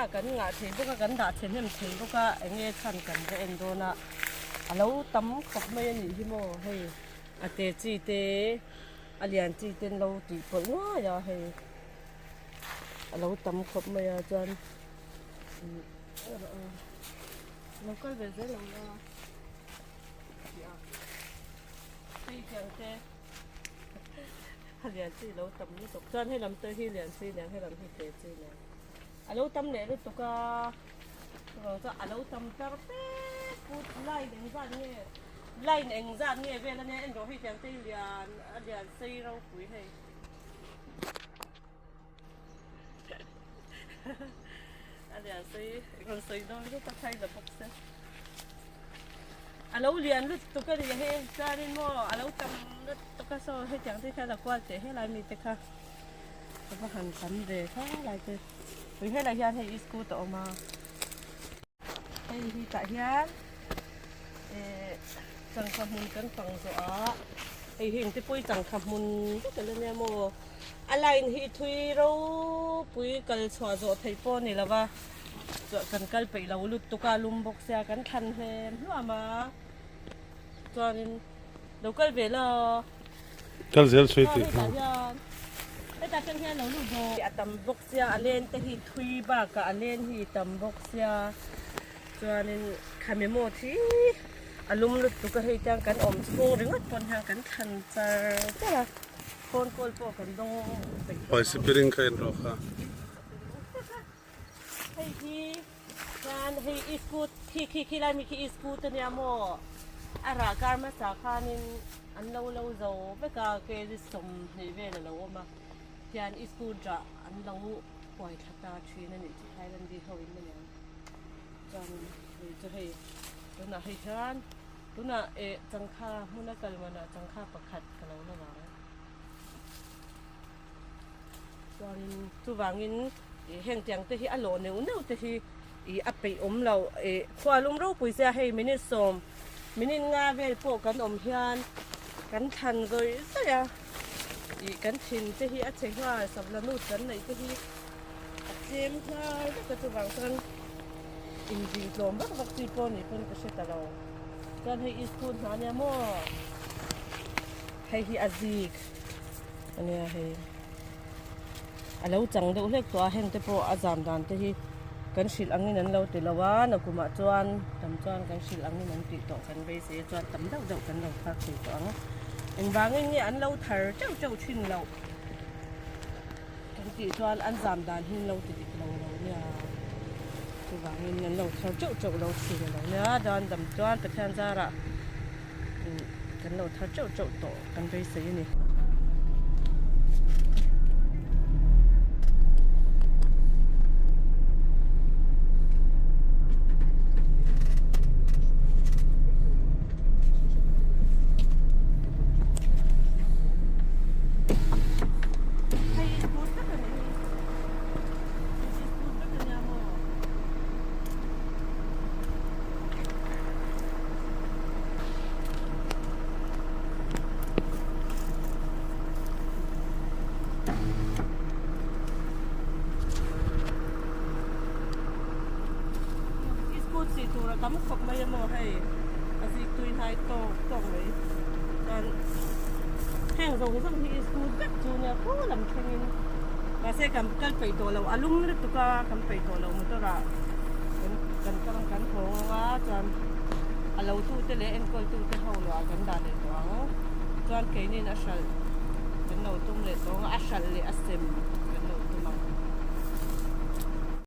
Sangha kan ngah thei bawk a, kan dah chhe hnem thei bawk a, eng nge chhan kan va en dawn a, a lo tam khawp mai a nih hi maw hei a te chi te a lian chi te an lo tih pawlh nuai a hei a lo tam khawp mai a chuan lo kal ve zel ang a hei tiang te. A lian chi lo tam lutuk chuan he lam te hi lian chi nen he lam hi te chi nen a lo tam leh lutuk a chuvang chuan a lo tam tar pek put line eng zat nge line eng zat nge vel ania en rawh hei tiang te hi lian a lian sei ropui hei a lian sei rawn sawi dawn zet a khai la bawk se. A lo lian lutuk a ni he chuanin maw a lo tam lutuk a saw hetiang te khan a kual teh helai mi te kha a va han tam ve kha lai te ui helai hian hei scooter a awm a hei hi tah hian eh changkha hmun kan fang zawh a hei hi engti pawhin changkha hmun vek a la nia maw a line hi thui ropui kal chhuah zawh theih pawh a ni lo va. Chuah kan kal peih lo lutuk a lum bawk sia kan thlan hlem hluam a chuanin lo kal ve la Kal zel sawi tih hetah hian hetah atang hian lo lut bawk a tam bawk sia a len te hi thui bakah a len hi tam bawk sia chuanin khami maw thi a lum lutuk a hei tiang kan awm chhung ringawt pawn hian kan thlan char char a phone call pawh kan dawng peih tawh Huai sipiring kha en rawh kha. Hei hi chuan hei iskut khi khi khi lai mi khi iskut ania maw a rah kar hmasa khanin an lo lo zo vek a kg 20 vel a lo awm a hian iskut rah an lo uai thla ta thin a nih chu Thailand hi ho in aniang chuanin hei chu hei tunah hei hian tunah eh changkha hmuna kal manah changkha pakhat ka lo la vang. Chuanin chuvangin ih heng tiang te hi a lawh neuh neuh te hi ih a peih awm lo ih khualum ropui che a hei minute 10 minute nga vel pawh kan awm hian kan thlan zawih zawih a ih kan thin te hi a chhe nghal sabla nut kan neih te hi a tlem nghal vek a chuvang chuan inzin tlawm vak vak chi pawh ni pawn ka hre ta lo chuan hei school hna ania maw hei hi a zik. Ania hei a lo chang deuh hlek tawh a heng te pawh a zam dan te hi kan hrilh angin an lo ti lo a nakumah chuan tam chuan kan hrilh angin an tih tawh kan beisei a chuan tam deuh deuh kan lo thar thei tawh ang engvangin nge an lo thar teuh teuh thin loh kan tih chuan an zam dan hi an lo ti dik lo lo nia chuvangin an lo thar teuh teuh lo thin lo nia dan dam chuan Pathian zarah. Kan lo thar teuh teuh tawh kan beisei a ni. Iskut sih tur a tam khawp mai a maw hei a zik tui hnai tawk tawk mai chuan heng zawng zawng hi iskut vek chu nia khaw lam thlengin mahse kan kal peih tawh lo a lum lutuk a kan peih tawh lo motor ah kan kan kan hawng a chuan. A lo tute leh enkawltute ho luah kan dah leh tawh ang. Chuan keinin a hralh kan lo tum leh tawh ang a, a hralh leh a sem